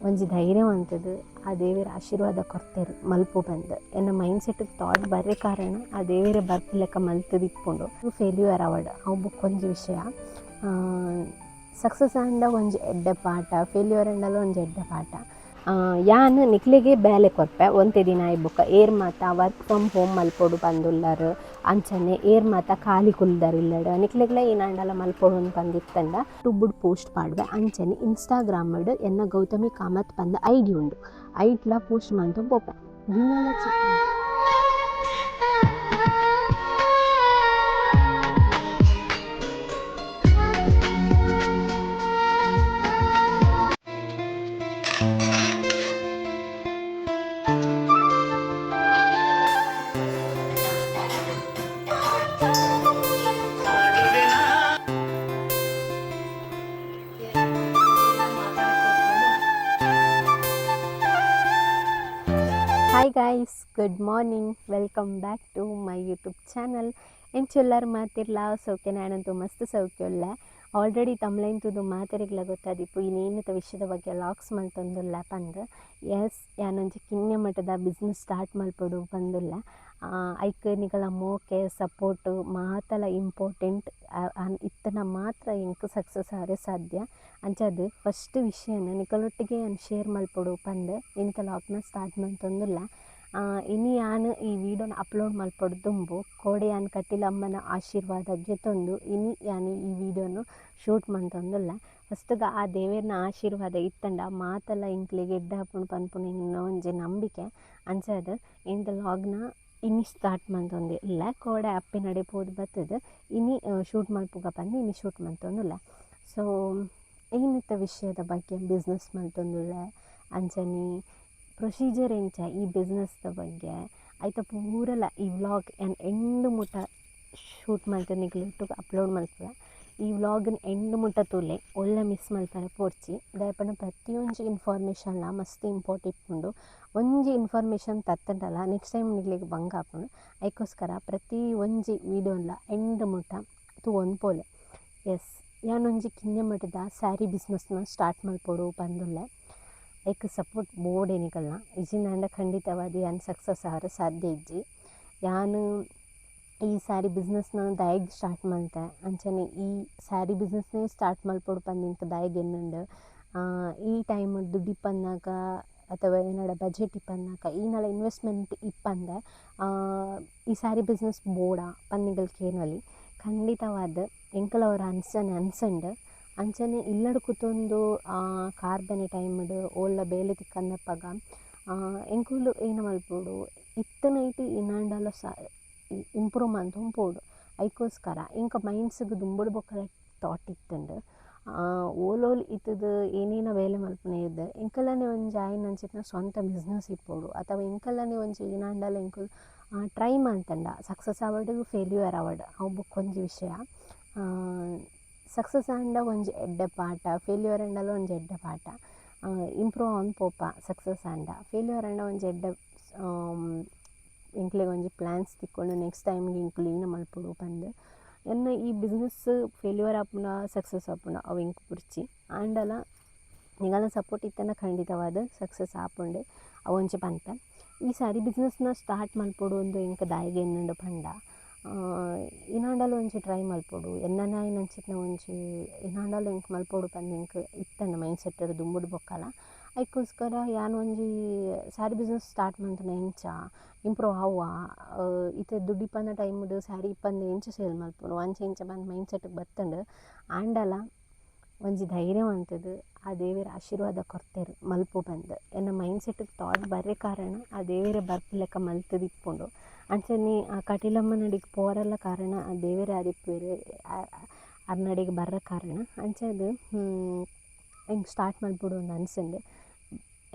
ಒಂಜಿ ಧೈರ್ಯ ಮಂತುದು ಆ ದೇವೆರ್ ಆಶೀರ್ವಾದ ಕೊರ್ತೆರ್ ಮಲ್ಪು ಪಂದ್. ಎನ್ನ mind set thought ಬರ್ರೆ ಕಾರಣ ಆ ದೇವೆರೆ ಬರ್ಪು ಲೆಕ್ಕ ಮಲ್ತುದು ಇಪ್ಪುಂಡು. ಫೇಲ್ಯೂರ್ ಆವಡ್ ಅವು ಬೊಕ್ಕೊಂಜಿ ವಿಷಯ. ಸಕ್ಸಸ್ ಆಂಡ ಒಂಜಿ ಎಡ್ಡೆ ಪಾಠ, ಫೇಲ್ಯೂರ್ ಆಂಡಲ ಒಂಜಿ ಎಡ್ಡೆ ಪಾಠ. ಯಾನ್ ನಿಕ್ಲೆಗೆ ಬೇಲೆ ಕೊರ್ಪೆ ಒಂತೆ ದಿನ ಆಯಿ ಬೊಕ್ಕ ಏರ್ ಮಾತ work from home ಮಲ್ಪೊಡು ಪಂದುಲ್ಲರ್, ಅಂಚನೆ ಏರ್ ಮಾತ ಖಾಲಿ ಕುಲ್ದರ್ ಇಲ್ಲಡ್ ನಿಕ್ಲೆಗ್ಲ ಏನಾಂಡಲ ಮಲ್ಪೊಡು ಪಂದಿತ್ತಂಡ ಯೂಟ್ಯೂಬ್ ಪೋಸ್ಟ್ ಪಾಡ್ವೆ. ಅಂಚನೆ ಇನ್ಸ್ಟಾಗ್ರಾಮ್ ಎನ್ನ ಗೌತಮಿ ಕಾಮತ್ ಪಂದ್ ಐಡಿ ಉಂಡು, ಐಟ್ಲ ಪೋಸ್ಟ್ ಮಂತು ಪೋಪೆ. Hi guys, good morning, welcome back to my YouTube channel. ಎಂಚುಲ್ಲರ್ ಮಾತಿರ್ಲ ಸೌಖ್ಯ? ನಾನಂತೂ ಮಸ್ತ್ ಸೌಖ್ಯ ಉಲ್ಲೆ. ಆಲ್ರೆಡಿ ತಮ್ಲೈನ್ ತೂದು ಮಾತೆರೆಗ್ಲ ಗೊತ್ತಾದಿಪ್ಪು ಇನ್ನೇನತ ವಿಷಯದ ಬಗ್ಗೆ ಲಾಕ್ಸ್ ಮಲ್ತೊಂದುಲ್ಲ ಪಂದ್. ಎಸ್, ಯಾನೊಂಜಿ ಕಿನ್ಯ ಮಟ್ಟದ ಬಿಸ್ನೆಸ್ ಸ್ಟಾರ್ಟ್ ಮಲ್ಪೊಡು ಪಂದುಲ್ಲ. ಐಕ್ ನಿಕಲ ಮೋಕೆ ಸಪೋರ್ಟ್ ಮಾತಲ ಇಂಪಾರ್ಟೆಂಟ್ ಇತ್ತನ ಮಾತ್ರ ಎಂಕ್ ಸಕ್ಸಸ್ ಆವರೆ ಸಾಧ್ಯ. ಅಂಚಾದ್ ಫಸ್ಟ್ ವಿಷಯನ ನಿಕಲೊಟ್ಟಿಗೆ ಯಾನ್ ಶೇರ್ ಮಲ್ಪೊಡು ಪಂದ್ ಇನಿತ ಲಾಕ್ನ ಸ್ಟಾರ್ಟ್ ಮಲ್ತೊಂದುಲ್ಲ. ಇನಿ ಯಾನ್ ಈ ವೀಡಿಯೋನ ಅಪ್ಲೋಡ್ ಮಲ್ಪೊಡು ದುಂಬು ಕೋಡೆ ಯಾನ್ ಕಟೀಲಮ್ಮನ ಆಶೀರ್ವಾದ ಗೆತೊಂದು ಇನಿ ಯಾನ್ ಈ ವೀಡಿಯೋನು ಶೂಟ್ ಮಲ್ತೊಂದುಲ್ಲ. ಫಸ್ಟ್ಗೆ ಆ ದೇವೆರ್ನ ಆಶೀರ್ವಾದ ಇತ್ತಂಡ ಮಾತಲ ಎಂಕ್ಲೆಗ್ ಎಡ್ಡೆ ಆಪುಂಡು ಪನ್ಪುನ ಎನ್ನ ಒಂಜಿ ನಂಬಿಕೆ. ಅಂಚಾದ್ ಇನಿತ ಲಾಗ್ನ ಇನಿ ಸ್ಟಾರ್ಟ್ ಮಲ್ತೊಂದು ಇಲ್ಲ. ಕೋಡೆ ಅಪ್ಪೆನಡೆ ಪೋದು ಬತ್ತುದು ಇನಿ ಶೂಟ್ ಮಲ್ಪುಗ ಪಂದ್ ಇನಿ ಶೂಟ್ ಮಲ್ತೊಂದುಲ್ಲ. ಸೊ ಏನಿತ್ತ ವಿಷಯದ ಬಗ್ಗೆ ಬಿಸ್ನೆಸ್ ಮಲ್ತೊಂದುಲ್ಲೆ, ಅಂಚನೆ ಪ್ರೊಸೀಜರ್ ಎಂಚ ಈ ಬಿಸ್ನೆಸ್ದ ಬಗ್ಗೆ ಐತ ಪೂರಲ ಈ ವ್ಲಾಗ್ ಯಾನ್ ಎಂಡ್ ಮುಟ ಶೂಟ್ ಮಲ್ತೊಂದು ನಿಕ್ಲೆಗ್ ಅಪ್ಲೋಡ್ ಮಲ್ಪುವೆ. ಈ ವ್ಲಾಗ್ನ ಎಂಡ್ ಮುಟ ತೂಲೆ, ಒಲ್ಲ ಮಿಸ್ ಮಲ್ಪರೆ ಪೋಡ್ಚಿ. ದಾಯೆ ಪ್ರತಿಯೊಂಜಿ ಇನ್ಫಾರ್ಮೇಷನ್ಲ ಮಸ್ತ್ ಇಂಪಾರ್ಟೆಂಟ್ ಇಪ್ಪುಂಡು. ಒಂಜಿ ಇನ್ಫಾರ್ಮೇಷನ್ ತತ್ತಂಡಲ ನೆಕ್ಸ್ಟ್ ಟೈಮ್ ನಿಕ್ಲೆಗ್ ಬಂಗ ಆಪುಂಡು. ಐಕೋಸ್ಕರ ಪ್ರತಿ ಒಂಜಿ ವೀಡಿಯೋನ್ಲ ಎಂಡ್ ಮುಟ ತೂವೊಂದು ಪೋಲೆ. ಎಸ್, ಯಾನೊಂಜಿ ಕಿನ್ಯ ಮಟ್ಟದ ಸ್ಯಾರಿ ಬಿಸ್ನೆಸ್ನ ಸ್ಟಾರ್ಟ್ ಮಲ್ಪೊಡು ಪಂದುಲ್ಲೆ. ಐಕ್ ಸಪೋರ್ಟ್ ಬೋಡೆ ನಿಕಲ್ನ ಇಜ್ಜಿಂದಾಂಡ ಖಂಡಿತವಾದ್ ಯಾನ್ ಸಕ್ಸಸ್ ಆವರೆ ಸಾಧ್ಯ ಇಜ್ಜಿ. ಯಾನ್ ಈ ಸ್ಯಾರಿ ಬಿಸ್ನೆಸ್ನ ದಾಯೆಗ್ ಸ್ಟಾರ್ಟ್ ಮಲ್ತೆ, ಅಂಚನೆ ಈ ಸ್ಯಾರಿ ಬಿಸ್ನೆಸ್ನೇ ಸ್ಟಾರ್ಟ್ ಮಲ್ಪೊಡು ಪಂದ್ ಎಂಕ್ ದಾಯೆಗ್ ಎನ್ನುಂಡು. ಈ ಟೈಮ್ ದುಡ್ಡು ಇಪ್ಪಂದಾಕ ಅಥವಾ ಏನಡ ಬಜೆಟ್ ಇಪ್ಪಂದಾಕ ಈನಲ ಇನ್ವೆಸ್ಟ್ಮೆಂಟ್ ಇಪ್ಪಂದೆ ಈ ಸ್ಯಾರಿ ಬಿಸ್ನೆಸ್ ಬೋಡ ಪಂದ್ ನಿಕಲ್ ಕೇನೊಲಿ. ಖಂಡಿತವಾದ್ ಎಂಕಲ ಒರ ಅನ್ಸನೆ ಅನ್ಸಂಡ್. ಅಂಚನೆ ಇಲ್ಲಡ್ ಕುತೊಂದು ಕಾರ್ಬನೆ ಟೈಮ್ಡ್ ಓಲ್ಲ ಬೇಲೆ ತಿಕ್ಕಂದಪಗ ಎಂಕುಲು ಏನ ಮಲ್ಪೊಡು, ಇತ್ತಿನೈಟ್ ಇನಾಂಡಲ ಇಂಪ್ರೂವ್ ಮಂತೊಂದು ಪೋವೊಡು. ಐಕೋಸ್ಕರ ಎಂಕ ಮೈಂಡ್ಸ್ಗ್ ದುಂಬುಡು ಬೊಕ ಥಾಟ್ ಇತ್ತುಂಡು. ಓಲೋಲು ಇತ್ತುದು ಏನೇನ ಬೇಲೆ ಮಲ್ಪುನ ಇದ್ದು ಎಂಕಲನೆ ಒಂಜಿ ಆಯಿನಂಚಿತ್ತಿನ ಸ್ವಂತ ಬಿಸ್ನೆಸ್ ಇಪ್ಪೊಡು, ಅಥವಾ ಎಂಕಲನೆ ಒಂಜಿ ಏನಾಂಡಲ ಎಂಕುಲು ಟ್ರೈ ಮಲ್ತಂಡ ಸಕ್ಸಸ್ ಆವಡ್ ಫೇಲ್ಯೂರ್ ಆವಡ್ ಅವು ಬೊಕ್ಕೊಂಜಿ ವಿಷಯ. ಸಕ್ಸಸ್ ಆಂಡ ಒಂಜಿ ಎಡ್ಡೆ ಪಾಠ, ಫೇಲ್ಯೂರ್ ಆಂಡಲ ಒಂಜಿ ಎಡ್ಡೆ ಪಾಠ. ಇಂಪ್ರೂವ್ ಆವೊಂದು ಪೋಪ ಸಕ್ಸಸ್ ಆಂಡ, ಫೇಲ್ಯೂರ್ ಆಂಡ ಒಂಜಿ ಎಡ್ಡೆ ಎಂಕ್ಲೆಗ್ ಒಂಜಿ ಪ್ಲ್ಯಾನ್ಸ್ ತಿಕ್ಕೊಂಡು ನೆಕ್ಸ್ಟ್ ಟೈಮ್ಗೆ ಎಂಕುಲು ಏನ ಮಲ್ಪೊಡು ಪಂದ್. ಎನ್ನ ಈ ಬಿಸ್ನೆಸ್ ಫೇಲ್ಯೂರ್ ಆಪುಂಡ ಸಕ್ಸಸ್ ಆಪುಂಡ ಅವು ಎಂಕ್ ಬುಡ್ಚಿ, ಆಂಡಲ ನಿಕಲ್ನ ಸಪೋರ್ಟ್ ಇತ್ತಂಡ ಖಂಡಿತವಾದ್ ಸಕ್ಸಸ್ ಆಪುಂಡು ಅವೊಂಜಿ ಪನ್ಪೆ. ಈ ಸ್ಯಾರಿ ಬಿಸ್ನೆಸ್ನ ಸ್ಟಾರ್ಟ್ ಮಲ್ಪೊಡು ಅಂದ್ ಎಂಕ್ ದಾಯೆಗ್ ಎನ್ನುಂಡು ಪಂಡ ಇನಾಂಡಲ ಒಂಜಿ ಟ್ರೈ ಮಲ್ಪೊಡು, ಎನ್ನನೇ ಆಯಿನಂಚಿತ್ತಿನ ಒಂಜಿ ಏನಾಂಡಲ ಎಂಕ್ ಮಲ್ಪೊಡು ಪಂದ್ ಎಂಕ್ ಇತ್ತಂಡ್ ಮೈಂಡ್ ಸೆಟ್ ದುಂಬುಡು ಬೊಕ್ಕಲ. ಐಕೋಸ್ಕರ ಯಾನ್ ಒಂಜಿ ಸ್ಯಾರಿ ಬಿಸ್ನೆಸ್ ಸ್ಟಾರ್ಟ್ ಮಲ್ತ್ಂಡ ಎಂಚ ಇಂಪ್ರೂವ್ ಆವಾ, ಇತ್ತೆ ದುಡ್ಡು ಇಪ್ಪಂದ ಟೈಮ್ಡ್ ಸ್ಯಾರಿ ಇಪ್ಪಂದೆ ಎಂಚ ಸೇಲ್ ಮಲ್ಪೊಡು ಅಂಚ ಇಂಚ ಪಂದ್ ಮೈಂಡ್ ಸೆಟ್ಗೆ ಬತ್ತುಂಡು. ಆಂಡಲ ಒಂಜಿ ಧೈರ್ಯ ಮಂತುದು ಆ ದೇವೆರ್ ಆಶೀರ್ವಾದ ಕೊರ್ತೆರ್ ಮಲ್ಪು ಪಂದ್. ಎನ್ನ mind set thought ಬರ್ರೆ ಕಾರಣ ಆ ದೇವೆರೆ ಬರ್ಪು ಲೆಕ್ಕ ಮಲ್ತುದು ಇಪ್ಪುಂಡು. ಅಂಚನೆ ಆ ಕಟೀಲಮ್ಮನಡಿಗೆ ಪೋರೆಲ ಕಾರಣ ಆ ದೇವೆರೆ ಆದಿಪ್ಪುವೆರ್ ಅರ್ನಡಿಗೆ ಬರ್ರ ಕಾರಣ. ಅಂಚಾದ್ ಎಂಕ್ ಸ್ಟಾರ್ಟ್ ಮಲ್ಪೊಡು ಅಂದ್ ಅನ್ಸಂಡು.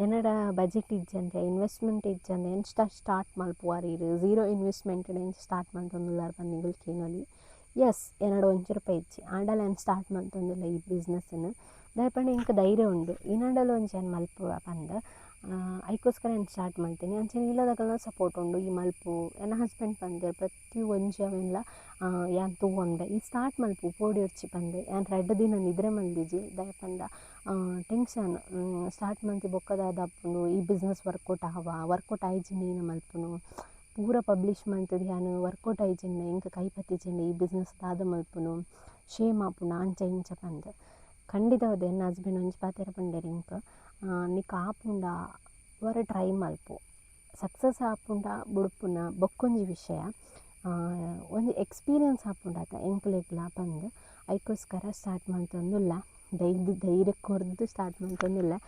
ಎನ್ನಡ ಬಜೆಟ್ ಇಜ್ಜಂದೆ ಇನ್ವೆಸ್ಟ್ಮೆಂಟ್ ಇಜ್ಜಂದೆ ಎಂಚ ಸ್ಟಾರ್ಟ್ ಮಲ್ಪುವರ್ ಈರ್, ಝೀರೋ ಇನ್ವೆಸ್ಟ್ಮೆಂಟ್ ಎಂಚ ಸ್ಟಾರ್ಟ್ ಮಲ್ತೊಂದುಲ್ಲರ್ ಪಂದ್ ನಿಕುಲು ಕೇನೊಲಿ. ಎಸ್, ಎನ್ನಡ ಒಂಜಿ ರೂಪಾಯಿ ಇಜ್ಜಿ, ಆಂಡಲ ಯಾನ್ ಸ್ಟಾರ್ಟ್ ಮಲ್ತೊಂದುಲ್ಲೆ ಈ ಬಿಸ್ನೆಸ್ನ್. ದಾಯೆ ಪಂಡ ಎಂಕ್ ಧೈರ್ಯ ಉಂಡು, ಇನಾಂಡಲ ಒಂಜಿ ಯಾನ್ ಮಲ್ಪುವ ಪಂದ್. ಐಕೋಸ್ಕರ ಯಾನ್ ಸ್ಟಾರ್ಟ್ ಮಲ್ತಿನಿ. ಅಂಚನೆ ಇಲ್ಲದಕಲ್ನ ಸಪೋರ್ಟ್ ಉಂಡು, ಈ ಮಲ್ಪು. ಎನ್ನ ಹಸ್ಬೆಂಡ್ ಪಂಡೆರ್ ಪ್ರತಿ ಒಂಜಿ ಅವೆನ್ಲ ಯಾನ್ ತೂವೊಂಡೆ, ಈ ಸ್ಟಾರ್ಟ್ ಮಲ್ಪು ಪೋಡ್ಯೊರ್ಚಿ ಪಂದ್. ಯಾನ್ 2 ದಿನ ನಿದ್ರೆ ಮಲ್ದಿಜಿ. ದಾಯೆ ಪಂಡ ಟೆನ್ಷನ್, ಸ್ಟಾರ್ಟ್ ಮಲ್ತಿ ಬೊಕ್ಕ ದಾದ ಆಪುಂಡು, ಈ ಬಿಸ್ನೆಸ್ ವರ್ಕೌಟ್ ಆವಾ, ವರ್ಕೌಟ್ ಆಯಿಜಿಂಡ ಏನ ಮಲ್ಪುನು, ಪೂರ ಪಬ್ಲಿಷ್ ಮಲ್ತ್ದ್ ಯಾನ್ ವರ್ಕೌಟ್ ಆಯಿಜಿಂಡ, ಎಂಕ್ ಕೈ ಪತ್ತಿಜಿಂಡ ಈ ಬಿಸ್ನೆಸ್ ದಾದ ಮಲ್ಪುನು, ಶೇಮ್ ಆಪುಂಡು ಅಂಚ ಇಂಚ ಪಂದ್. ಖಂಡಿತವಾದ್ ಎನ್ನ ಹಸ್ಬೆಂಡ್ ಒಂಜಿ ಪಾತೆರ ಪಂಡೆರ್ ಎಂಕ್, ನಿಕ್ಕ್ ಆಪುಂಡ ಒರ ಟ್ರೈ ಮಲ್ಪು, ಸಕ್ಸಸ್ ಆಪುಂಡ ಬುಡ್ಪುನ ಬೊಕ್ಕೊಂಜಿ ವಿಷಯ, ಒಂಜಿ ಎಕ್ಸ್ಪೀರಿಯನ್ಸ್ ಆಪುಂಡತ ಎಂಕ್ಲೆಗ್ಲ ಪಂದ್. ಐಕೋಸ್ಕರ ಸ್ಟಾರ್ಟ್ ಮಲ್ತೊಂದುಲ್ಲ, ಧೈರ್ಯ ಕೊರ್ದು ಸ್ಟಾರ್ಟ್ ಮಲ್ತೊಂದುಲ್ಲೆ.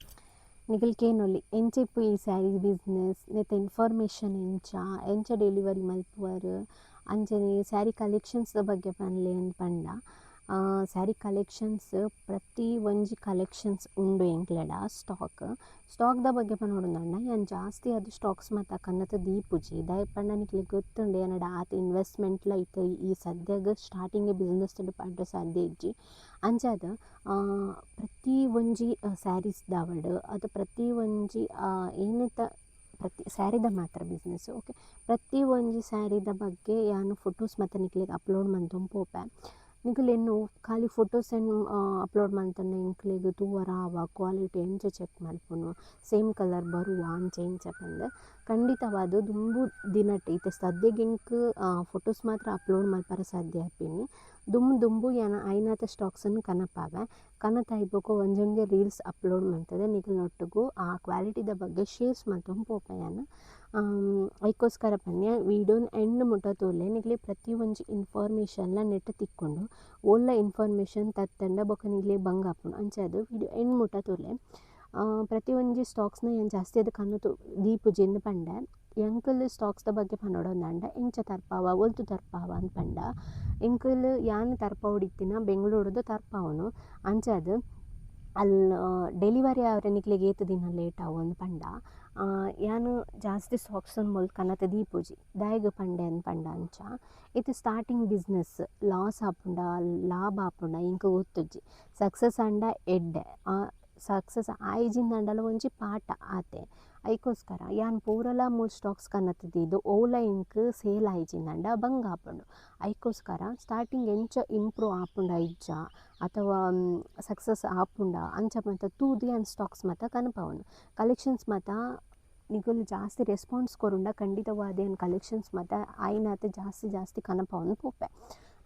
ನಿಕುಲು ಕೇನೊಲಿ ಎಂಚ ಇಪ್ಪು ಈ ಸ್ಯಾರಿ ಬಿಸ್ನೆಸ್, ನೆತ್ತ ಇನ್ಫಾರ್ಮೇಷನ್ ಎಂಚ, ಎಂಚ ಡೆಲಿವರಿ ಮಲ್ಪುವರ್, ಅಂಚನೆ ಸ್ಯಾರಿ ಕಲೆಕ್ಷನ್ಸ್ದ ಬಗ್ಗೆ ಪನ್ಲೆ ಅಂದ್ ಪಂಡ. ಸ್ಯಾರಿ ಕಲೆಕ್ಷನ್ಸ್ ಪ್ರತಿ ಒಂಜಿ ಕಲೆಕ್ಷನ್ಸ್ ಉಂಡು ಎಂಕ್ಲೆಡ ಸ್ಟಾಕ್. ಸ್ಟಾಕ್ದ ಬಗ್ಗೆ ಪನೊಡುಂದಾಂಡ ಯಾನ್ ಜಾಸ್ತಿ ಅದು ಸ್ಟಾಕ್ಸ್ ಮಾತ ಕನತ್ ದೀಪುಜಿ. ದಾಯೆ ಪಂಡ ನಿಕ್ಲೆಗ್ ಗೊತ್ತುಂಡು ಎನಡ ಆತ್ ಇನ್ವೆಸ್ಟ್ಮೆಂಟ್ಲ ಇತ್ತೆ ಈ ಸದ್ಯಗ್ ಸ್ಟಾರ್ಟಿಂಗ್ ಬಿಸ್ನೆಸ್ ಪಾಡ್ರೆ ಸಾಧ್ಯ ಇಜ್ಜಿ. ಅಂಚಾದ್ ಪ್ರತಿ ಒಂಜಿ ಸ್ಯಾರೀಸ್ ದಾವಡ್ ಅತ್ ಪ್ರತಿ ಒಂಜಿ ಏನಿತ ಪ್ರತಿ ಸ್ಯಾರಿದ ಮಾತ್ರ ಬಿಸ್ನೆಸ್ ಓಕೆ. ಪ್ರತಿ ಒಂಜಿ ಸ್ಯಾರಿದ ಬಗ್ಗೆ ಯಾನ್ ಫೋಟೋಸ್ ಮಾತ ನಿಕ್ಲೆಗ್ ಅಪ್ಲೋಡ್ ಮಂತೊಂದು ಪೋಪೆ. ನಿಕುಲು ಎನ್ನು ಖಾಲಿ ಫೋಟೋಸ್ ಅಪ್ಲೋಡ್ ಮಂತುಂಡ ಎಂಕ್ಲೆಗ್ ತೂವರ ಆವಾ, ಕ್ವಾಲಿಟಿ ಎಂಚ ಚೆಕ್ ಮಲ್ಪುನು, ಸೇಮ್ ಕಲರ್ ಬರುವ ಅಂಚ ಇಂಚ ಪಂದ್. ಖಂಡಿತವಾದ್ ದುಂಬು ದಿನಟ್ ಇತ್ತೆ ಸದ್ಯಗ್ ಎಂಕ್ ಫೋಟೋಸ್ ಮಾತ್ರ ಅಪ್ಲೋಡ್ ಮಲ್ಪರೆ ಸಾಧ್ಯ ಆಪಿನಿ. ದುಂಬು ದುಂಬು ಯಾನ್ ಆಯಿನಾತ್ ಸ್ಟಾಕ್ಸನ್ನು ಕನಪಾವೆ, ಕನತಾಯಿ ಬೊಕ ಒಂಜೊಂಜೆ ರೀಲ್ಸ್ ಅಪ್ಲೋಡ್ ಮಂತುದು ನಿಕಲ್ನೊಟ್ಟುಗು ಆ ಕ್ವಾಲಿಟಿದ ಬಗ್ಗೆ ಶೇರ್ಸ್ ಮಲ್ತೊಂದು ಪೋಪೆ ಯಾನ್. ಐಕೋಸ್ಕರ ಪನ್ಯ ವೀಡಿಯೋನ್ ಎಂಡ್ ಮುಟ್ಟ ತೂಲೆ, ನಿಕ್ಲೆಗ್ ಪ್ರತಿ ಒಂಜಿ ಇನ್ಫಾರ್ಮೇಷನ್ಲ ನೆಟ್ ತಿಕ್ಕುಂಡು. ಓಲ್ಲ ಇನ್ಫಾರ್ಮೇಷನ್ ತತ್ತಂಡ ಬೊಕ ನಿಕ್ಲೆಗ್ ಬಂಗ ಆಪುಂಡು. ಅಂಚಾದ್ ವೀಡಿಯೋ ಎಂಡ್ ಮುಟ್ಟ ತೂಲೆ. ಪ್ರತಿ ಒಂಜಿ ಸ್ಟಾಕ್ಸ್ನ ಯಾನ್ ಜಾಸ್ತಿ ಆದ್ ಕನತ್ ದೀಪುಜಿ ಪಂಡೆ. ಎಂಕುಲು ಸ್ಟಾಕ್ಸ್ದ ಬಗ್ಗೆ ಪನೊಡೊಂದಾಂಡ ಎಂಚ ತರ್ಪಾವ, ಒಲ್ತು ತರ್ಪಾವ ಅಂದ್ ಪಂಡ, ಎಂಕುಲು ಯಾನ್ ತರ್ಪಾವೊಡಿತ್ತಿನ ಬೆಂಗಳೂರುದ ತರ್ಪಾವುನು. ಅಂಚಾದ್ ಅಲ್ ಡೆಲಿವರಿ ಆವರೆ ನಿಕ್ಲೆಗ್ ಏತ್ ದಿನ ಲೇಟ್ ಆವು ಅಂದ್ ಪಂಡ, ಯಾನ್ ಜಾಸ್ತಿ ಸ್ಟಾಕ್ಸ್ ಮುಲ್ ಕನತ್ ದೀಪುಜಿ. ದಾಯೆಗ್ ಪಂಡೆ ಅಂದ್ ಪಂಡ ಅಂಚ ಇತ್ತೆ starting business loss ಆಪುಂಡ ಲಾಭ ಆಪುಂಡ ಎಂಕ್ ಗೊತ್ತುಜ್ಜಿ. ಸಕ್ಸಸ್ ಆಂಡ ಎಡ್ಡೆ, ಸಕ್ಸಸ್ ಆಯಿಜಿಂದಾಂಡಲ ಒಂಜಿ ಪಾಠ ಆತೆ. ಐಕೋಸ್ಕರ ಯಾನ್ ಪೂರಲ ಮೂಲು ಸ್ಟಾಕ್ಸ್ ಕನತ್ ದೀದ್ ಓಲ ಎಂಕ್ ಸೇಲ್ ಆಯಿಜಿಂದಾಂಡ ಬಂಗ ಆಪುಂಡು. ಐಕೋಸ್ಕರ ಸ್ಟಾರ್ಟಿಂಗ್ ಎಂಚ ಇಂಪ್ರೂವ್ ಆಪುಂಡ ಇಜ್ಜಾ ಅಥವಾ ಸಕ್ಸಸ್ ಆಪುಂಡ ಅಂಚ ಮಾತ ತೂದು ಯಾನ್ ಸ್ಟಾಕ್ಸ್ ಮಾತ ಕನಪಾವುನು. ಕಲೆಕ್ಷನ್ಸ್ ಮಾತ ನಿಕುಲು ಜಾಸ್ತಿ ರೆಸ್ಪಾನ್ಸ್ ಕೊರುಂಡ ಖಂಡಿತವಾದ್ ಯಾನ್ ಕಲೆಕ್ಷನ್ಸ್ ಮಾತ ಆಯಿನಾತ್ ಜಾಸ್ತಿ ಜಾಸ್ತಿ ಕನಪಾವೊಂದು ಪೋಪೆ.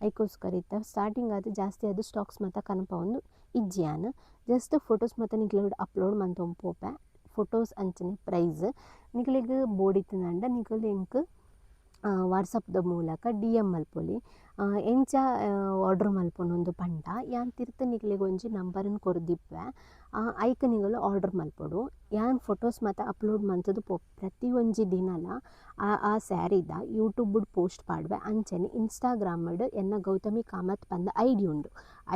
ಐಕೋಸ್ಕರ ಇತ್ತೆ ಸ್ಟಾರ್ಟಿಂಗ್ ಆದ್ ಜಾಸ್ತಿ ಆದ್ ಸ್ಟಾಕ್ಸ್ ಮಾತ ಕನಪಾವೊಂದು ಇಜ್ಜಿ ಯಾನ್. ಜಸ್ಟ್ ಫೋಟೋಸ್ ಮಾತ ನಿಕ್ಲೆಗ್ ಅಪ್ಲೋಡ್ ಮಂತೊಂದು ಪೋಪೆ. ಫೋಟೋಸ್ ಅಂಚನೆ ಪ್ರೈಸ್ ನಿಕ್ಲೆಗ್ ಬೋಡಿತ್ತುಂದಾಂಡ ನಿಕುಲು ಎಂಕ್ ವಾಟ್ಸಪ್ದ ಮೂಲಕ ಡಿ ಎಮ್ ಮಲ್ಪೊಲಿ. ಎಂಚ ಆರ್ಡರ್ ಮಲ್ಪೊನೊಂದು ಪಂಡ ಯಾನ್ ತಿರ್ತ್ ನಿಕ್ಲೆಗ್ ಒಂಜಿ ನಂಬರನ್ ಕೊರ್ದಿಪ್ಪೆ, ಐಕ್ ನಿಕುಲು ಆರ್ಡರ್ ಮಲ್ಪೊಡು. ಯಾನ್ ಫೋಟೋಸ್ ಮಾತ ಅಪ್ಲೋಡ್ ಮಂತುದು ಪೋಪೆ. ಪ್ರತಿ ಒಂಜಿ ದಿನಲ ಆ ಸ್ಯಾರಿದ ಯೂಟ್ಯೂಬ್ ಪೋಸ್ಟ್ ಪಾಡ್ವೆ. ಅಂಚನೆ ಇನ್ಸ್ಟಾಗ್ರಾಮ್ ಎನ್ನ ಗೌತಮಿ ಕಾಮತ್ ಪಂದ್ I D ಉಂಡು,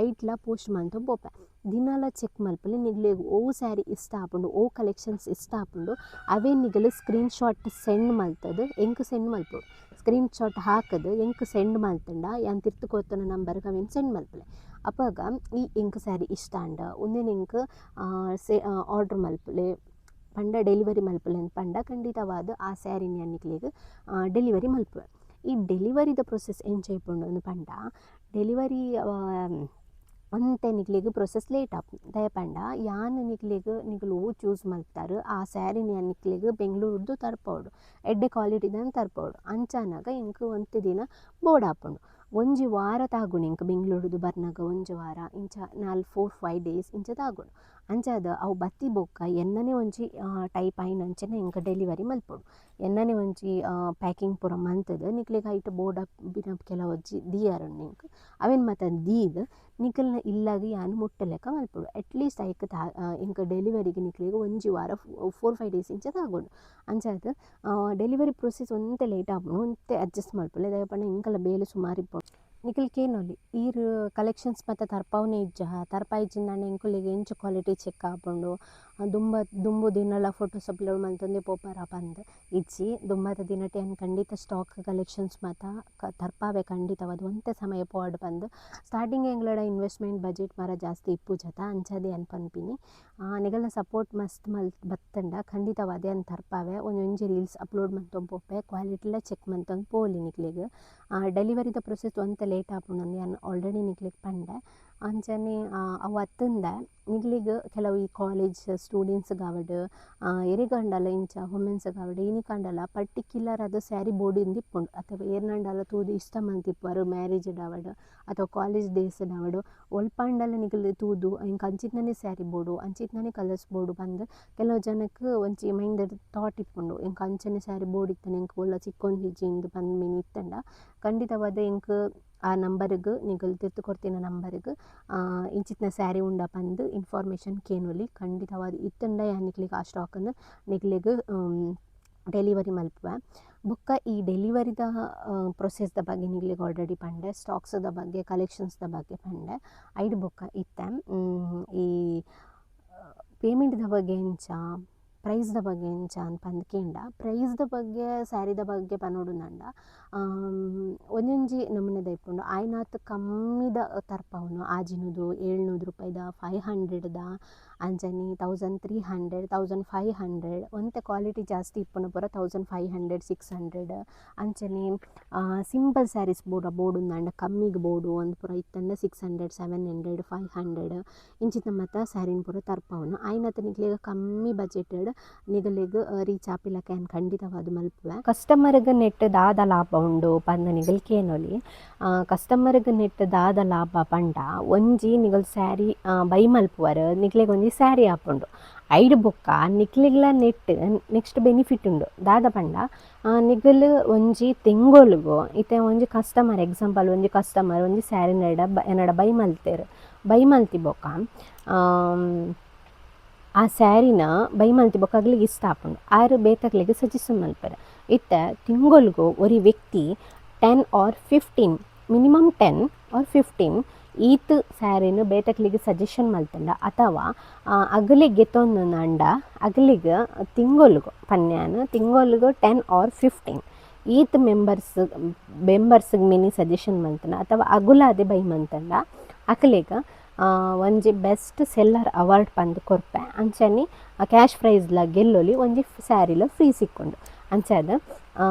ಐಟ್ಲ ಪೋಸ್ಟ್ ಮಂತೊಂದು ಪೋಪೆ. ದಿನಲ ಚೆಕ್ ಮಲ್ಪೊಲಿ, ನಿಕ್ಲೆಗ್ ಒವು ಸ್ಯಾರಿ ಇಷ್ಟ ಆಪುಂಡು, ಒವು ಕಲೆಕ್ಷನ್ಸ್ ಇಷ್ಟ ಆಪುಂಡು ಅವೇ ನಿಕುಲು screen shot send ಮಲ್ತುದು ಎಂಕ್ ಸೆಂಡ್ ಮಲ್ಪೊಡು. ಸ್ಕ್ರೀನ್ ಶಾಟ್ ಹಾಕುದು ಎಂಕ್ ಸೆಂಡ್ ಮಲ್ತುಂಡ ಯಾನ್ ತಿರ್ತ್ ಕೊರ್ತುನ ನಂಬರ್ಗ್ ಅವೆನ್ ಸೆಂಡ್ ಮಲ್ಪುಲೆ. ಅಪಗ ಈ ಎಂಕ್ ಸ್ಯಾರಿ ಇಷ್ಟ ಆಂಡ ಉಂದೆನ್ ಎಂಕ್ ಆರ್ಡರ್ ಮಲ್ಪುಲೆ ಪಂಡ ಡೆಲಿವರಿ ಮಲ್ಪುಲೆ ಪಂಡ ಖಂಡಿತವಾದ್ ಆ ಸ್ಯಾರಿನ್ ಯಾನ್ ನಿಕ್ಲೆಗ್ ಡೆಲಿವರಿ ಮಲ್ಪುವೆ. ಈ ಡೆಲಿವರಿದ ಪ್ರೊಸೆಸ್ ಎಂಚ ಇಪ್ಪುಂಡು ಅಂದ್ ಪಂಡ, ಡೆಲಿವರಿ ಒಂತೆ ನಿಕ್ಲೆಗ್ ಪ್ರೊಸೆಸ್ ಲೇಟ್ ಆಪುಂಡು. ದಾಯೆ ಪಂಡ ಯಾನ್ ನಿಕ್ಲೆಗ್ ನಿಕುಲು ಒವು ಚೂಸ್ ಮಲ್ತಾರ್ ಆ ಸ್ಯಾರಿನ್ ಯಾನ್ ನಿಕ್ಲೆಗ್ ಬೆಂಗಳೂರುರ್ದು ತರ್ಪಾವೊಡು, ಎಡ್ಡೆ ಕ್ವಾಲಿಟಿದನ್ ತರ್ಪಾವೊಡು. ಅಂಚಾನಗ ಎಂಕ್ ಒಂತೆ ದಿನ ಬೋಡಾಪುಂಡು. ಒಂಜಿ ವಾರ ತಾಗುಂಡು ಎಂಕ್ ಬೆಂಗಳೂರುರ್ದು ಬರ್ನಗ, ಒಂಜಿ ವಾರ ಇಂಚ 4 4 5 ಡೇಸ್ ಇಂಚ ತಾಗುಂಡು. ಅಂಚಾದ್ ಅವು ಬತ್ತಿ ಬೊಕ್ಕ ಎನ್ನನೆ ಒಂಜಿ ಟೈಪ್ ಆಯಿನಂಚನೆ ಎಂಕ್ ಡೆಲಿವರಿ ಮಲ್ಪೊಡು. ಎನ್ನನೆ ಒಂಜಿ ಪ್ಯಾಕಿಂಗ್ ಪೂರ ಮಂತುದು ನಿಕ್ಲೆಗ್ ಐಟ್ ಬೋಡಾಪಿನ ಕೆಲವೊಂಜಿ ದೀಯರುಂಡು ಎಂಕ್ ಅವೆನ್ ಮಾತ ದೀದ್ ನಿಕಲ್ನ ಇಲ್ಲಗ್ ಯಾನ್ ಮುಟ್ಟುಲೆಕ ಮಲ್ಪೊಡು. ಅಟ್ಲೀಸ್ಟ್ ಐಕ್ ಎಂಕ್ ಡೆಲಿವರಿಗೆ ನಿಕ್ಲೆಗ್ ಒಂಜಿ ವಾರ 4 5 ಡೇಸ್ ಇಂಚ ತಾಗುಂಡು. ಅಂಚಾದ್ ಡೆಲಿವರಿ ಪ್ರೊಸೆಸ್ ಒಂತೆ ಲೇಟ್ ಆಪುಂಡು, ಒಂತೆ ಅಡ್ಜಸ್ಟ್ ಮಲ್ಪೊಲಿ. ದಾಯೆ ಪಂಡ ಎಂಕಲ ಬೇಲೆ ಸುಮಾರು ಇಪ್ಪುಂಡು. ನಿಕುಲು ಕೇನೊಲಿ ಈರ್ ಕಲೆಕ್ಷನ್ಸ್ ಮಾತ ತರ್ಪಾವುನೆ ಇಜ್ಜಾ, ತರ್ಪಾಯಿಜಿಂದಾಂಡ ಎಂಕುಲೆಗ್ ಎಂಚ ಕ್ವಾಲಿಟಿ ಚೆಕ್ ಆಪುಂಡು, ದುಂಬ ದುಂಬು ದಿನಲ ಫೋಟೋಸ್ ಅಪ್ಲೋಡ್ ಮಲ್ತೊಂದೇ ಪೋಪರ ಪಂದ್ ಇಜ್ಜಿ. ದುಂಬದ ದಿನಟ್ ಯಾನ್ ಖಂಡಿತ ಸ್ಟಾಕ್ ಕಲೆಕ್ಷನ್ಸ್ ಮಾತ ತರ್ಪಾವೆ ಖಂಡಿತವಾದ್ ಒಂತೆ ಸಮಯ ಪೋವಡ್ ಪಂದ್. ಸ್ಟಾರ್ಟಿಂಗ್ ಎಂಕ್ಲೆಡ ಇನ್ವೆಸ್ಟ್ಮೆಂಟ್ ಬಜೆಟ್ ಮಾರ ಜಾಸ್ತಿ ಇಪ್ಪುಜತ, ಅಂಚಾದ್ ಯಾನ್ ಪನ್ಪಿನಿ. ನಿಗಲ್ನ ಸಪೋರ್ಟ್ ಮಸ್ತ್ ಮಲ್ತ್ ಬತ್ತಂಡ ಖಂಡಿತವಾದ್ ಯಾನ್ ತರ್ಪಾವೆ. ಒಂಜೊಂಜಿ ರೀಲ್ಸ್ ಅಪ್ಲೋಡ್ ಮಲ್ತೊಂದು ಪೋಪೆ, ಕ್ವಾಲಿಟಿಲ ಚೆಕ್ ಮಲ್ತೊಂದು ಪೋಲಿ ನಿಕ್ಲೆಗ್. ಡೆಲಿವರಿದ ಪ್ರೊಸೆಸ್ ಒಂತೆ ಲೇಟ್ ಆಪುಂಡು ಯಾನ್ ಆಲ್ರೆಡಿ ನಿಕ್ಲೆಗ್ ಪಂಡೆ. ಅಂಚನೆ ಅವು ಅತ್ತಂದೆ ನಿಕ್ಲೆಗ್ ಕೆಲವು ಈ ಕಾಲೇಜ್ ಸ್ಟೂಡೆಂಟ್ಸ್ ಗಾವಡ್ ಎರೆಗಂಡಲ ಇಂಚ ವುಮೆನ್ಸ್ ಗಾವಡ್ ಇನಿಕಂಡಲ ಪರ್ಟಿಕ್ಯುಲರ್ ಆದ್ ಸ್ಯಾರಿ ಬೋಡಿಂದು ಇಪ್ಪುಂಡು, ಅಥವಾ ಏರ್ನಂಡಲ ತೂದು ಇಷ್ಟ ಮಲ್ತಿಪ್ಪುವರು ಮ್ಯಾರೇಜ್ ಡಾವಡ್ ಅಥವಾ ಕಾಲೇಜ್ ಡೇಸ್ ಡಾವಡ್ ಒಲ್ಪಾಂಡಲ ನಿಕುಲು ತೂದು ಎಂಕ್ ಅಂಚಿತ್ತನೆ ಸ್ಯಾರಿ ಬೋಡು ಅಂಚಿತ್ತನೆ ಕಲರ್ಸ್ ಬೋಡು ಪಂದ್ ಕೆಲವು ಜನಕ್ ಒಂಜಿ ಮೈಂಡ್ ಥಾಟ್ ಇಪ್ಪುಂಡು. ಎಂಕ್ ಅಂಚನೆ ಸ್ಯಾರಿ ಬೋಡಿತ್ತಂಡ ಎಂಕ್ ಓಲ್ಲ ಸಿಕ್ಕೊಂದಿಜ್ಜಿ ಇಂದ್ ಪಂದ್ ಮಿನಿ ಇತ್ತಂಡ ಖಂಡಿತವಾದ್ ಎಂಕ್ ಆ ನಂಬರ್ಗ್ ನಿಕುಲು ತಿರ್ತ್ ಕೊರ್ತಿನ ನಂಬರ್ಗ್ ಇಂಚಿತ್ತಿನ ಸ್ಯಾರಿ ಉಂಡ ಪಂದ್ ಇನ್ಫಾರ್ಮೇಷನ್ ಕೇನೊಲಿ. ಖಂಡಿತವಾದ್ ಇತ್ತಂಡ ಯಾನ್ ನಿಕ್ಲೆಗ್ ಆ ಸ್ಟಾಕನ್ನು ನಿಕ್ಲೆಗ್ ಡೆಲಿವರಿ ಮಲ್ಪುವೆ. ಬೊಕ್ಕ ಈ ಡೆಲಿವರಿದ ಪ್ರೊಸೆಸ್ದ ಬಗ್ಗೆ ನಿಕ್ಲೆಗ್ ಆಲ್ರೆಡಿ ಪಂಡೆ, ಸ್ಟಾಕ್ಸ್ದ ಬಗ್ಗೆ ಕಲೆಕ್ಷನ್ಸ್ದ ಬಗ್ಗೆ ಪಂಡೆ. ಐಡ್ ಬೊಕ್ಕ ಇತ್ತೆ ಈ ಪೇಮೆಂಟ್ದ ಬಗ್ಗೆ ಎಂಚ ಪ್ರೈಸ್ದ ಬಗ್ಗೆ ಎಂಚ ಅಂದ್ ಪಂದ್ ಕೇಂಡ, ಪ್ರೈಸ್ದ ಬಗ್ಗೆ ಸ್ಯಾರಿದ ಬಗ್ಗೆ ಪನೊಡುಂದಂಡ ಒಂಜೊಂಜಿ ನಮೂನೆದ ಇಪ್ಪುಂಡು. ಆಯ್ನಾತ್ ಕಮ್ಮಿದ ತರ್ಪವುನು 600 700 ರೂಪಾಯಿದ 500ದ ಅಂಚನೆ 1300 1500 ಒಂತೆ ಕ್ವಾಲಿಟಿ ಜಾಸ್ತಿ ಇಪ್ಪುನ ಪೂರ 1500 600 ಅಂಚನೆ ಸಿಂಪಲ್ ಸ್ಯಾರೀಸ್ ಬೋಡ ಬೋಡುಂದಂಡ ಕಮ್ಮಿಗ್ ಬೋಡು ಅಂದ್ ಪೂರ ಇತ್ತಂಡ 600 700 500 ಇಂಚಿತ್ತ ಮಾತ ಸ್ಯಾರಿನ್ ಪೂರ ತರ್ಪವುನು. ಆಯ್ನಾತ್ ನಿಕ್ಲೆಗ್ ಕಮ್ಮಿ ಬಜೆಟೆಡ್ ನಿಗಲೆಗ್ ರೀಚ್ ಆಪಿಲಕ ಯಾನ್ ಖಂಡಿತವಾದ್ ಮಲ್ಪುವೆ. ಕಸ್ಟಮರ್ಗ್ ನೆಟ್ ದಾದ ಲಾಭ ಉಂಡು ಪಂದ್ ನಿಗಲ್ ಕೇನೊಲಿ. ಕಸ್ಟಮರ್ಗ್ ನೆಟ್ ದಾದ ಲಾಭ ಪಂಡ ಒಂಜಿ ನಿಗಲ್ ಸ್ಯಾರಿ ಬೈ ಮಲ್ಪುವರ್ ನಿಕ್ಲೆಗ್ ಒಂಜಿ ಸ್ಯಾರಿ ಆಪುಂಡು. ಐಡ್ ಬೊಕ್ಕ ನಿಕ್ಲೆಗ್ಲ net next benefit ಉಂಡು. ದಾದ ಪಂಡ ನಿಗಲ್ ಒಂಜಿ ತಿಂಗೊಲುಗು ಇತ್ತೆ ಒಂಜಿ ಕಸ್ಟಮರ್ ಎಕ್ಸಾಂಪಲ್ ಒಂಜಿ ಕಸ್ಟಮರ್ ಒಂಜಿ ಸ್ಯಾರಿ ಎನ್ನಡ ಬೈ ಮಲ್ತೆರ್, ಬೈ ಮಲ್ತಿ ಬೊಕ್ಕ ಆ ಸ್ಯಾರಿನ ಬೈ ಮಲ್ತಿ ಬೊಕ್ಕ ಅಗ್ಲಿಗ್ ಇಷ್ಟ ಆಪುಂಡು, ಆರ್ ಬೇತಕ್ಲೆಗ್ ಸಜೆಸ್ಟ್ ಮಲ್ಪೆರ್. ಇತ್ತೆ ತಿಂಗೊಲುಗು ಒರಿ ವ್ಯಕ್ತಿ 10 or 15 minimum 10 or 15 ಈತ್ ಸ್ಯಾರಿನ ಬೇತಕ್ಲೆಗ್ ಸಜೆಷನ್ ಮಲ್ತಂಡ ಅಥವಾ ಅಗಲಿಗೆ ಗೆತ್ತೊಂದಂಡ ಅಗಲಿಗ್ ತಿಂಗೊಲುಗು ಪನ್ಯಾನ್ ತಿಂಗೊಲುಗು 10 or 15 ಈತ್ ಮೆಂಬರ್ಸ್ಗ್ ಮಿನಿ ಸಜೆಷನ್ ಮಲ್ತಂಡ ಅಥವಾ ಅಗುಲಾದೆ ಬೈ ಮಲ್ತಂಡ ಅಕಲೆಗ್ ಒಂಜಿ best seller award ಪಂದ್ ಕೊರ್ಪೆ. ಅಂಚನೆ ಕ್ಯಾಶ್ ಪ್ರೈಸ್ಲ ಗೆಲ್ಲೊಲಿ, ಒಂಜಿ ಸ್ಯಾರಿಲ ಫ್ರೀ ಸಿಕ್ಕೊಂಡು. ಅಂಚಾದ್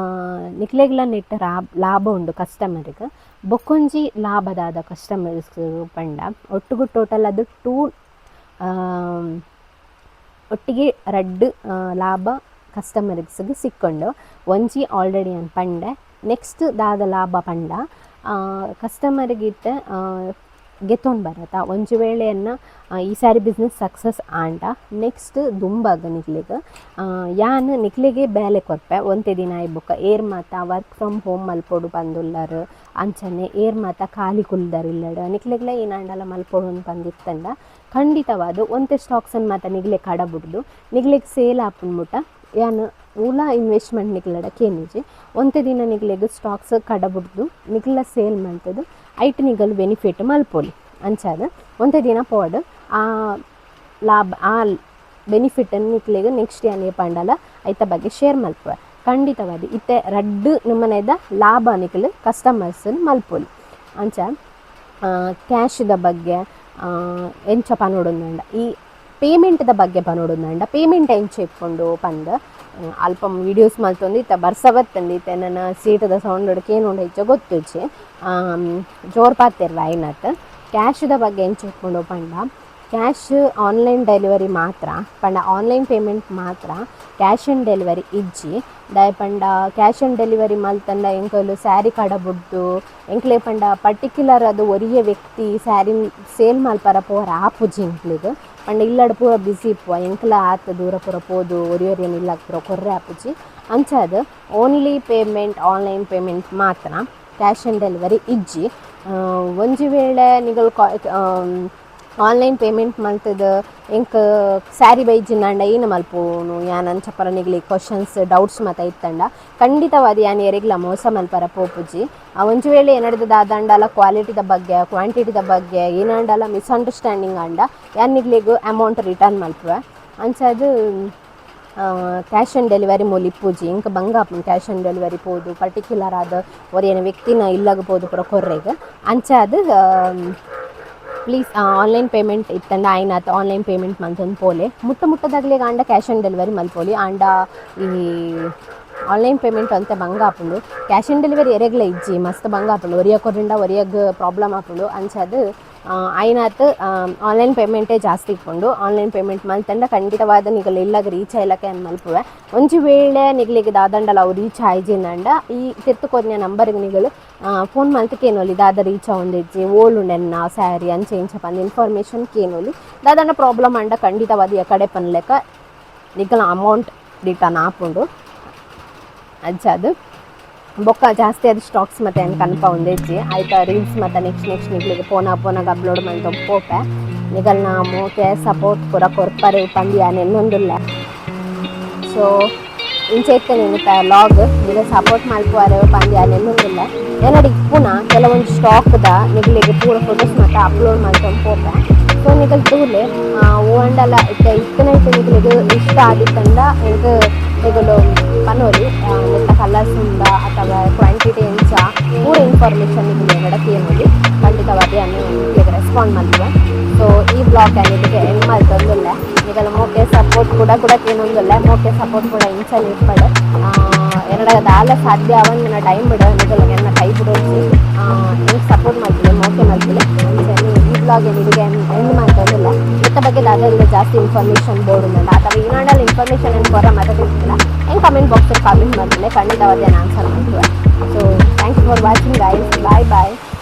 ನಿಕ್ಲೆಗ್ಲ ನೆಟ್ ಲಾಭ ಉಂಡು ಕಸ್ಟಮರ್ಗ್. ಬೊಕ್ಕೊಂಜಿ ಲಾಭದಾದ ಕಸ್ಟಮರ್ಸ್ ಪಂಡ ಒಟ್ಟುಗು ಟೋಟಲ್ ಅದು 2 ಒಟ್ಟಿಗೆ ರಡ್ಡ್ ಲಾಭ ಕಸ್ಟಮರ್ಸ್ಗ್ ಸಿಕ್ಕೊಂಡು. ಒಂಜಿ ಆಲ್ರೆಡಿ ಯಾನ್ ಪಂಡೆ. ನೆಕ್ಸ್ಟ್ ದಾದ ಲಾಭ ಪಂಡ ಕಸ್ಟಮರ್ಗ್ ಇತ್ತೆ ಗೆತ್ತೊಂದು ಬರತ್ತ ಒಂಜಿ ವೇಳೆಯನ್ನು ಈ ಸ್ಯಾರಿ ಬಿಸ್ನೆಸ್ ಸಕ್ಸಸ್ ಆಂಡ ನೆಕ್ಸ್ಟ್ ದುಂಬಾಗ ನಿಕ್ಲೆಗ್ ಯಾನ್ ನಿಕ್ಲೆಗೆ ಬೇಲೆ ಕೊರ್ಪೆ. ಒಂತೆ ದಿನ ಆಯಿ ಬೊಕ್ಕ ಏರ್ ಮಾತ work from home ಮಲ್ಪೊಡು ಪಂದುಲ್ಲರ್, ಅಂಚನೆ ಏರ್ ಮಾತ ಖಾಲಿ ಕುಲ್ದರ್ ಇಲ್ಲಡ್ ನಿಕ್ಲೆಗ್ಲ ಏನಾಂಡಲ ಮಲ್ಪೊಡು ಪಂದಿತ್ತಂಡ ಖಂಡಿತವಾದ್ ಒಂತೆ ಸ್ಟಾಕ್ಸನ್ನು ಮಾತ ನಿಗ್ಲೆ ಕಡ ಬುಡ್ದು ನಿಗ್ಲೆಗ್ ಸೇಲ್ ಆಪುಂಡು ಮುಟ ಯಾನ್ ಊಲ ಇನ್ವೆಸ್ಟ್ಮೆಂಟ್ ನಿಕ್ಲೆಡ ಕೇನುಜಿ. ಒಂತೆ ದಿನ ನಿಕ್ಲೆಗ್ ಸ್ಟಾಕ್ಸ್ ಕಡ ಬುಡ್ದು ನಿಕ್ಲ ಸೇಲ್ ಮಲ್ತದು ಐಟ್ ನಿಗಲ್ ಬೆನಿಫಿಟ್ ಮಲ್ಪೊಲಿ. ಅಂಚಾದ್ ಒಂತೆ ದಿನ ಪೋವಡ್ ಆ ಲಾಭ ಆ ಬೆನಿಫಿಟ್ ನಿಕ್ಲೆಗ್ ನೆಕ್ಸ್ಟ್ ಯಾನ್ ಏಪಾಂಡಲ ಐತ ಬಗ್ಗೆ ಶೇರ್ ಮಲ್ಪುವೆ. ಖಂಡಿತವಾದ್ ಇತ್ತೆ ರಡ್ಡ್ ನಮೂನೆದ ಲಾಭ ನಿಕ್ಲು ಕಸ್ಟಮರ್ಸ್ ಮಲ್ಪೊಲಿ. ಅಂಚ ಕ್ಯಾಶ್ದ ಬಗ್ಗೆ ಎಂಚ ಪನೊಡುಂದಂಡ ಈ ಪೇಮೆಂಟ್ದ ಬಗ್ಗೆ ಪನೊಡುಂದಂಡ ಪೇಮೆಂಟ್ ಎಂಚ ಇಪ್ಪುಂಡು ಪಂದ್ ಅಲ್ಪ ವೀಡಿಯೋಸ್ ಮಲ್ತೊಂದು ಇತ್ತ ಬರ್ಸ ಬತ್ತಂಡು ಇತ್ತೆ ನನ ಸೀಟದ ಸೌಂಡ್ ಕೇನುಂಡು ಹೆಚ್ಚ ಗೊತ್ತುಜ್ಜಿ ಜೋರು ಪಾತೆರ್ವೆ ಆಯ್ನಾತ್. ಕ್ಯಾಶ್ದ ಬಗ್ಗೆ ಎಂಚ ಇಪ್ಪುಂಡು ಪಂಡ cash online delivery ಮಾತ್ರ ಪಂಡ ಆನ್ಲೈನ್ ಪೇಮೆಂಟ್ ಮಾತ್ರ, cash on delivery ಇಜ್ಜಿ. ದಾಯೆ ಪಂಡ cash on delivery ಮಲ್ತಂಡ ಎಂಕುಲು ಸ್ಯಾರಿ ಕಡ ಬುಡ್ದು ಎಂಕ್ಲೆ ಪಂಡ ಪರ್ಟಿಕ್ಯುಲರ್ ಅದು ಒರಿಯೆ ವ್ಯಕ್ತಿ ಸ್ಯಾರಿ ಸೇಲ್ ಮಲ್ಪರ ಪೋರ ಆಪುಜಿ ಎಂಕ್ಲೆಗ್. ಪಂಡ ಇಲ್ಲಡ್ ಪೂರ ಬಿಸಿ ಇಪ್ಪುವ, ಎಂಕ್ಲ ಆತ್ ದೂರ ಪೂರ ಪೋದು ಒರಿ ಒರಿಯನ್ ಇಲ್ಲಗ್ ಪೂರ ಕೊರ್ರೆ ಆಪುಜಿ. ಅಂಚಾದ್ only payment online payment ಮಾತ್ರ, cash on delivery ಇಜ್ಜಿ. ಒಂಜಿ ವೇಳೆ ನಿಗಲ್ ಆನ್ಲೈನ್ ಪೇಮೆಂಟ್ ಮಲ್ತದ ಎಂಕ್ ಸ್ಯಾರಿ ಬೈಜಿನಾಂಡ ಏನ ಮಲ್ಪುನು ಯಾನ್ ಅಂಚ ಪರ ನಿಗ್ಲಿ ಕ್ವಶನ್ಸ್ ಡೌಟ್ಸ್ ಮಾತ ಇತ್ತಂಡ ಖಂಡಿತವಾದ್ ಯಾನ್ ಏರೆಗ್ಲ ಮೋಸ ಮಲ್ಪರ ಪೋಪುಜಿ. ಒಂಜಿ ವೇಳೆ ಏನಾಡ್ದು ದಾದಾಂಡಲ ಕ್ವಾಲಿಟಿದ ಬಗ್ಗೆ ಕ್ವಾಂಟಿಟಿದ ಬಗ್ಗೆ ಏನಾಂಡಲ ಮಿಸ್ಅಂಡರ್ಸ್ಟ್ಯಾಂಡಿಂಗ್ ಆಂಡ ಯಾನ್ ನಿಗ್ಲೆಗ್ ಅಮೌಂಟ್ ರಿಟರ್ನ್ ಮಲ್ಪುವೆ. ಅಂಚಾದ್ ಕ್ಯಾಶ್ ಆನ್ ಡೆಲಿವರಿ ಮೂಲು ಇಪ್ಪುಜಿ. ಇಂಕ್ ಬಂಗ ಆಪುಂಡು ಕ್ಯಾಶ್ ಆನ್ ಡೆಲಿವರಿ ಪೋದು ಪರ್ಟಿಕ್ಯುಲರ್ ಆದ್ ಒರಿಯನ ವ್ಯಕ್ತಿನ ಇಲ್ಲಗ್ ಪೋದು ಪೂರ ಕೊರ್ರೆಗ್. ಅಂಚಾದ್ ಪ್ಲೀಸ್ ಆನ್ಲೈನ್ ಪೇಮೆಂಟ್ ಇತ್ತಂಡ ಆಯ್ನಾತ್ ಆನ್ಲೈನ್ ಪೇಮೆಂಟ್ ಮಲ್ತೊಂದು ಪೋಲೆ. ಮುಟ್ಟ ಮುಟ್ಟದಾಗಲಿ ಆಂಡ ಕ್ಯಾಶ್ ಆನ್ ಡೆಲಿವರಿ ಮಲ್ಪೊಲಿ. ಆಂಡ ಈ ಆನ್ಲೈನ್ ಪೇಮೆಂಟ್ ಒಂತೆ ಬಂಗ ಆಪುಂಡು. ಕ್ಯಾಶ್ ಆನ್ ಡೆಲಿವರಿ ಎರೆಗ್ಲ ಇಜ್ಜಿ, ಮಸ್ತ್ ಬಂಗ ಆಪುಂಡು. ಒರಿಯ ಕೊರಿಂಡ ಒರಿಯಗ್ ಪ್ರಾಬ್ಲಮ್ ಆಪುಂಡು. ಅಂಚಾದ್ ಆಯ್ನಾತ್ ಆನ್ಲೈನ್ ಪೇಮೆಂಟೇ ಜಾಸ್ತಿ ಇಪ್ಪುಂಡು. ಆನ್ಲೈನ್ ಪೇಮೆಂಟ್ ಮಲ್ತಂಡ ಖಂಡಿತವಾದ ನಿಗಲ್ ಇಲ್ಲಗ್ ರೀಚ್ ಆಯ್ಲಕ ಏನ್ ಮಲ್ಪುವೆ. ಒಂಜಿ ವೇಳೆ ನಿಗಲಿಗೆ ದಾದಂಡಲ ಅವು ರೀಚ್ ಆಯ್ಜಿಂದಂಡ ಈ ತಿರ್ತ್ ಕೊರ್ನ ನಂಬರ್ಗೆ ನಿಗಲು ಫೋನ್ ಮಲ್ತ್ ಕೇನೊಲಿ, ದಾದ ರೀಚ್ ಆವೊಂದಿಜ್ಜಿ, ಓಲುಂಡೆನ್ನ ಸ್ಯಾರಿ ಅಂಚೆ ಇಂಚ ಪಂದ್ ಇನ್ಫಾರ್ಮೇಷನ್ ಕೇನೊಲಿ. ದಾದಂಡ ಪ್ರಾಬ್ಲಮ್ ಆಂಡ ಖಂಡಿತವಾದ ಕಡೆ ಪನ್ಲೆಕ ನಿಗಲ ಅಮೌಂಟ್ ರಿಟರ್ನ್ ಆಪುಂಡು. ಅಂಚಾದ್ ಬೊಕ್ಕ ಜಾಸ್ತಿ ಅದು ಸ್ಟಾಕ್ಸ್ ಮತ್ತೆ ಏನು ಕನ್ಫರ್ಮ್ ಒಂದಿಜ್ಜಿ ಆಯ್ತಾ. ರೀಲ್ಸ್ ಮತ್ತೆ ನೆಕ್ಸ್ಟ್ ನೆಕ್ಸ್ಟ್ ನಿಗ್ಲಿಗೆ ಪೋನ ಪೋನಾಗ ಅಪ್ಲೋಡ್ ಮಂತೊಂದು ಪೋಪೆ. ನಿಗಲ್ನ ಮೋಕೆ ಸಪೋರ್ಟ್ ಪೂರ ಕೊರ್ಪರು ಪಂದ್ ಯಾನ್ ಎನ್ನೊಂದುಲ್ಲೆ. ಸೊ ಇಂಚ ಇತ್ತೆ ನಿಮಿತ್ತ ಲಾಗ್ ನಿಗ ಸಪೋರ್ಟ್ ಮಲ್ಪುವಾರು ಪಂದ್ ಯಾನ್ ಎನ್ನೊಂದುಲ್ಲೆ. ಎನ್ನಡ ಇಪ್ಪುನ ಕೆಲವೊಂದು ಸ್ಟಾಕ್ದ ನಿಗಲಿಗೆ ಪೂರ ಫೋಟೋಸ್ ಮತ್ತೆ ಅಪ್ಲೋಡ್ ಮಂತೊಂದು ಪೋಪೆ. ಸೊ ನಿಗಲ್ ತೂಲೆ, ಓಂಡಲ ಇತ್ತೆ ಇತ್ತನ ಇತ್ತೆ ನಿಗಲಿಗೆ ಇಷ್ಟ ಆದಿತ್ತಂಡ ಎಂಕ್ ನಿಗಲು ಪನೊಲಿ. ನೆತ್ತ ಕಲರ್ಸ್ ಉಂಡ ಅಥವಾ ಕ್ವಾಂಟಿಟಿ ಎಂಚ ಪೂರ ಇನ್ಫಾರ್ಮೇಷನ್ ನಿಗಲು ಎನ್ನಡ ಕೇನೊಲಿ. ಖಂಡಿತವಾದ ಯಾನ್ ನಿಕ್ಲೆಗ್ ರೆಸ್ಪಾಂಡ್ ಮಲ್ಪುವೆ. ಸೊ ಈ ವ್ಲಾಗ್ ನಿಮಗೆ ಎಂಡ್ ಮಲ್ತೊಂದುಲ್ಲೆ. ನಿಗಲ ಮೋಕೆ ಸಪೋರ್ಟ್ ಕೂಡ ಕೂಡ ಕೇನೊಂದುಲ್ಲೆ. ಮೋಕೆ ಸಪೋರ್ಟ್ ಕೂಡ ಇಂಚನೆ ಇಪ್ಪಡ್. ಎನ್ನಡ ದಾಲ ಸಾಧ್ಯ ಆವಂದಿನ ಟೈಮ್ ಬಿಡ ನಿಗಲ ಎನ್ನ ಕೈ ಬಿಡೋಚಿ. ನಿಮ್ಗೆ ಸಪೋರ್ಟ್ ಮಲ್ಪುಲೆ, ಮೋಕೆ ಮಲ್ಪುಲೆ. ಅಂಚನೆ ಈ ವ್ಲಾಗ್ ನಿಮಗೆ ಎಂಡ್ ಮಲ್ತೊಂದುಲ್ಲೆ. ಇತ್ತ ಬಗ್ಗೆ ದಾದಾಲ ಜಾಸ್ತಿ ಇನ್ಫಾರ್ಮೇಷನ್ ಬೋಡು ಉಂಡ ಅಥವಾ ಏನಾಂಡಲ ಇನ್ಫಾರ್ಮೇಷನ್ ಏನು ಕೊರ ಮದತಿತ್ತಿಲ್ಲ, ಹೆಂಗೆ comment box comment ಮಲ್ಪುಲೆ. ಖಂಡಿತವಾದ ಆನ್ಸರ್ ಮಲ್ಪುವೆ. So thank you for watching, guys. Bye bye.